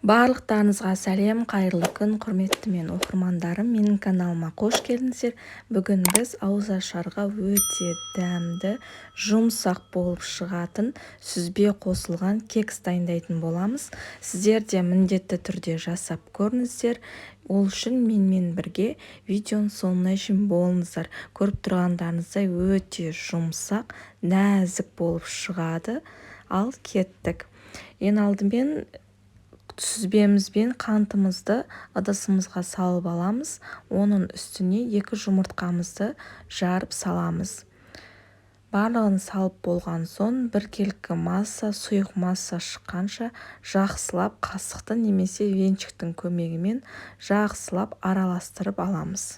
Барлықтарыңызға сәлем, қайырлы күн, құрметті мен оқырмандарым! Менің каналыма қош келдіңіздер. Бүгін біз ауызашарға өте дәмді, жұмсақ болып шығатын сүзбе қосылған кекс дайындайтын боламыз. Сіздер де міндетті түрде жасап көріңіздер. Ол үшін менімен бірге видеоның соңына шейін болыңыздар. Көріп тұрғандарыңыздай, өте жұмсақ, нәзік болып шығады. Ал кеттік. Ең алдымен сүзбеміз бен қантымызды ыдысымызға салып аламыз. Оның үстіне 2 жұмыртқамызды жарып саламыз. Барлығын салып болған соң, біркелкі масса, сұйық масса шыққанша жақсылап қасықтың немесе венчиктің көмегімен жақсылап араластырып аламыз.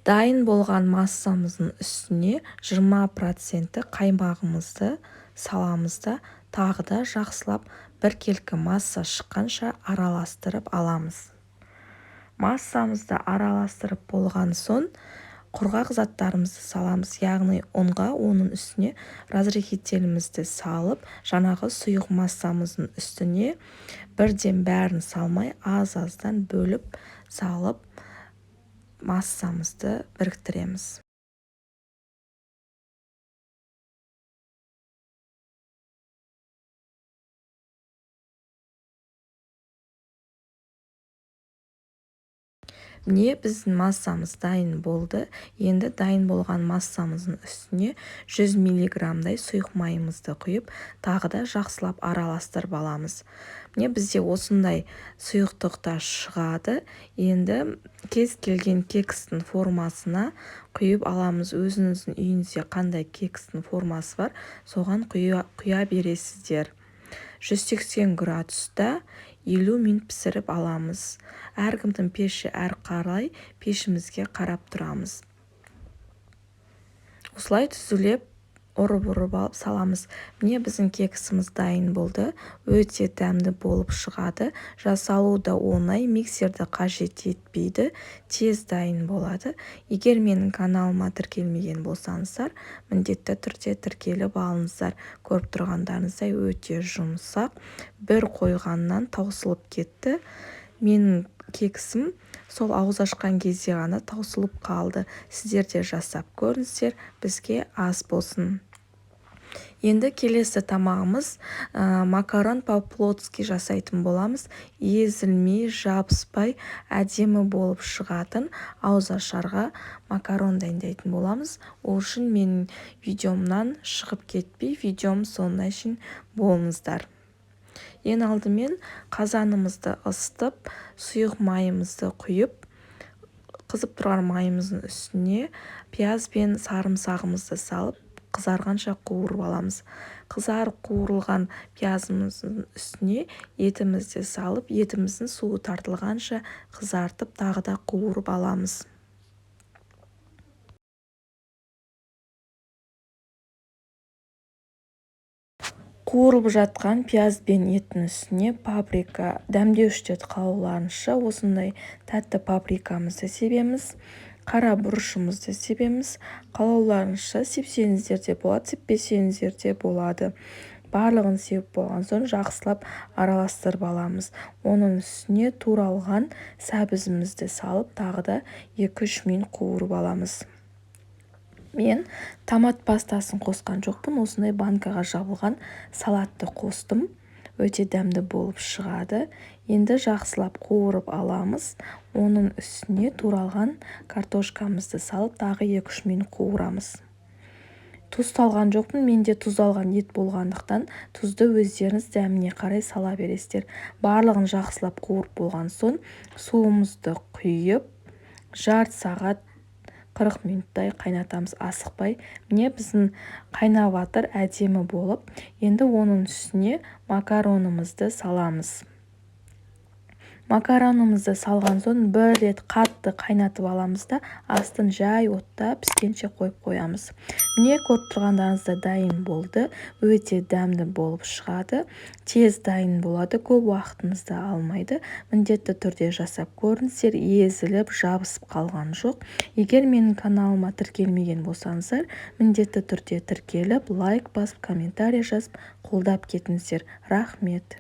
Дайын болған массамыздың үстіне 20% қаймағымызды саламыз да, тағы да жақсылап біркелкі масса шыққанша араластырып аламыз. Массамызды араластырып болған соң, құрғақ заттарымызды саламыз, яғни ұнға, оның үстіне разрыхителімізді салып, жаңағы сұйық массамыздың үстіне бірден бәрін салмай, аз-аздан бөліп салып, массамызды біріктіреміз. Міне, біздің массамыз дайын болды. Енді дайын болған массамыздың үстіне 100 миллиграммдай сұйық майымызды құйып, тағы да жақсылап араластырып аламыз. Міне, бізде осындай сұйықтықта шығады. Енді кез келген кекстің формасына құйып аламыз. Өзіңіздің үйіңізде қандай кекстің формасы бар, соған құя бересіздер. 180 градуста 50 минут пісіріп аламыз. Әркімдің пеші әр қалай, пешімізге қарап тұрамыз. Осылай түзулеп, ұрып-ұрып алып саламыз. Міне, біздің кексіміз дайын болды. Өте дәмді болып шығады. Жасалу да оңай, миксерді қажет етпейді, тез дайын болады. Егер менің каналыма тіркелмеген болсаңыздар, міндетті түрде тіркеліп алыңыздар. Көріп тұрғандарыңыздай, өте жұмсақ, бір қойғаннан таусылып кетті. Менің кексім сол ауыз ашқан кезде ғана таусылып қалды. Сіздер де жасап көріңіздер, бізге ас болсын. Енді келесі тамағымыз макарон по-флотски жасайтын боламыз. Езілмей, жабыспай, әдемі болып шығатын ауызашарға макарон дайындайтын боламыз. Ол үшін менің видеомнан шығып кетпей, видеом соңына шейін болыңыздар. Ең алдымен қазанымызды ысытып, сұйық майымызды құйып, қызып тұрған майымыздың үстіне пияз бен сарымсағымызды салып, қызарғанша қуырып аламыз. Қызарып қуырылған пиязымыздың үстіне етімізді салып, етіміздің суы тартылғанша қызартып, тағы да қуырып аламыз. Қуырылып жатқан пияз бен еттің үстіне паприка, дәмдеуіштерді қалауларыңызша, осындай тәтті паприкамызды себеміз, қара бұрышымызды себеміз. Қалауларыңызша сепсеңіздер де болады, сеппесеңіздер де болады. Барлығын сеуіп болған соң, жақсылап араластырып аламыз. Оның үстіне туралған сәбізімізді салып, тағы да 2-3 минут қуырып аламыз. Мен томат пастасын қосқан жоқпын, осындай банкаға жабылған салатты қостым. Өте дәмді болып шығады. Енді жақсылап қуырып аламыз. Оның үстіне туралған картошкамызды салып, тағы 2-3 минут қуырамыз. Тұз салған жоқпын, менде тұздалған ет болғандықтан, тұзды өздеріңіз дәміне қарай сала бересіздер. Барлығын жақсылап қуырып болған соң, суымызды құйып, жарты сағат 40 минуттай қайнатамыз асықпай. Міне, біздің қайнап жатыр әдемі болып. Енді оның үстіне макаронымызды саламыз. Макаронымызды салған соң бір рет қатты қайнатып аламыз да, астын жай отта піскенше қойып қоямыз. Міне, көріп тұрғандарыңыздай, дайын болды. Өте дәмді болып шығады, тез дайын болады, көп уақытыңызды алмайды. Міндетті түрде жасап көріңіздер. Езіліп, жабысып қалған жоқ. Егер менің каналыма тіркелмеген болсаңыздар, міндетті түрде тіркеліп, лайк басып, комментарий жазып, қолдап кетіңіздер. Рахмет.